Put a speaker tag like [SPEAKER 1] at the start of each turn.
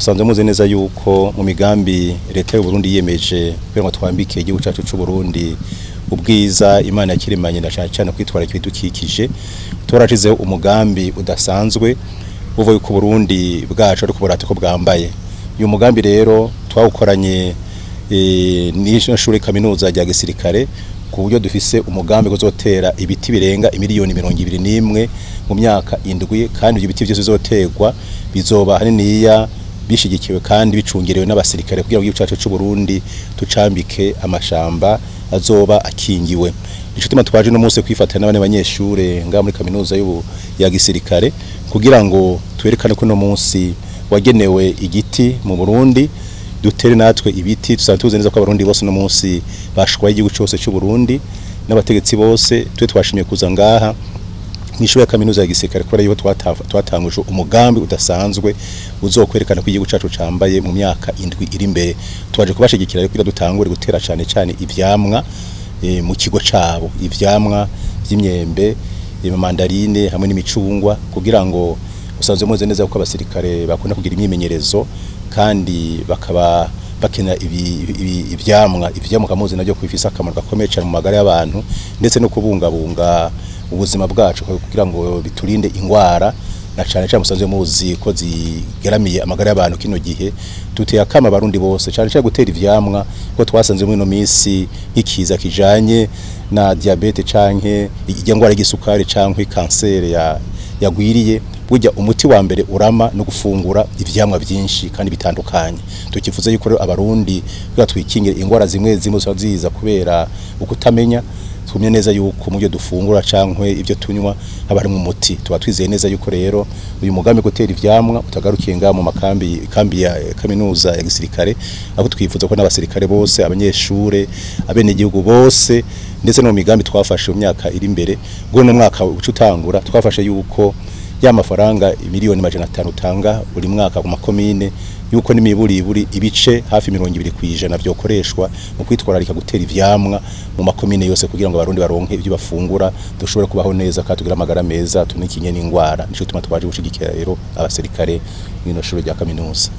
[SPEAKER 1] Musanzwe muzi neza yuko mu migambi leta y'u Burundi yiyemeje kugira ngo twambike igihugu cyacu cy'u Burundi ubwiza Imana yakiremanye na cyane cyane kwitwara ibidukikije, twarashizeho umugambi udasanzwe uvuga yuko Burundi bwacu ariko burate ko bwambaye. Uyu mugambi rero twawukoranye n'ishure kaminuza rya gisirikare ku buryo dufise umugambi kuzotera ibiti birenga imiliyoni 21 mu myaka 7, kandi ibyo biti byose bizoterwa bizoba haniniya bishigikiwe kandi bicungerewe n'abasirikare kugira ngo igihugu cyacu cy'u Burundi tucambike amashamba azoba akingiwe. Nico tuma twaje no munsi kwifatanya n'abane banyeshure nga muri kaminuza y'ubu ya gisirikare kugira ngo twerekane ko no munsi wagenewe igiti mu Burundi, dutere natwe ibiti. Tusanzwe tuzi neza ko abarundi bose no munsi bashwaye igihugu cyose cy'u Burundi n'abategetsi bose. Twe twashimiye kuza ngaha mw'ishure ya kaminuza ya gisirikare kubera yuko twatanguje umugambi udasanzwe uzokwerekana ko igihugu cyacu cambaye mu myaka 7 iri imbere. Twaje kubashigikira rero kugira dutangure gutera cyane cyane ivyamwa mu kigo cabo, ivyamwa vy'imyembe, mandarine hamwe n'imicungwa, kugira ngo usanzwe muzi neza ko abasirikare bakunda kugira imyimenyerezo kandi bakaba bakena ivyamwa. Ivyamwa kamuzi navyo kwifisa akamaro gakomeye cyane mu magara y'abantu ndetse no kubungabunga ubuzima bwacu kugira ngo biturinde ingwara na cyane cyane musanzwe muzi ko zigeramiye amagara y'abantu kino gihe. Duteye akama abarundi bose cyane cyane gutera ivyamwa ko twasanze muri no minsi nk'ikiza kijanye na diabete canke ingwara y'igisukari canke kanseri yagwiriye. Burya umuti wa mbere urama no gufungura ivyamwa byinshi kandi bitandukanye. Tukifuza yuko rero abarundi kugira twikingire ingwara zimwe zimwe ziza kubera ukutamenya, twumye neza yuko mu byo dufungura cankwe ibyo tunywa haba harimo umuti. Tuba twizeye neza yuko rero uyu mugambi gutera ivyamwa utagarukiye nga mu makambi kambi ya kaminuza ya gisirikare, aho twifuza ko n'abasirikare bose, abanyeshure, abenegihugu bose ndetse no mu migambi twafashe mu myaka iri imbere. Ngo no mwaka ucutangura twafashe yuko ya mafaranga miliyoni 500 utanga buri mwaka ku makomine, yuko n'imiburiburi ibice hafi 20% byokoreshwa mu kwitwararika gutera ivyamwa mu makomine yose kugira ngo abarundi baronke ibyo bafungura, dushobore kubaho neza kandi tugira amagara meza tunikinye n'ingwara. Nico tuma twaje gushigikira rero abasirikare mw'ino shure rya kaminuza.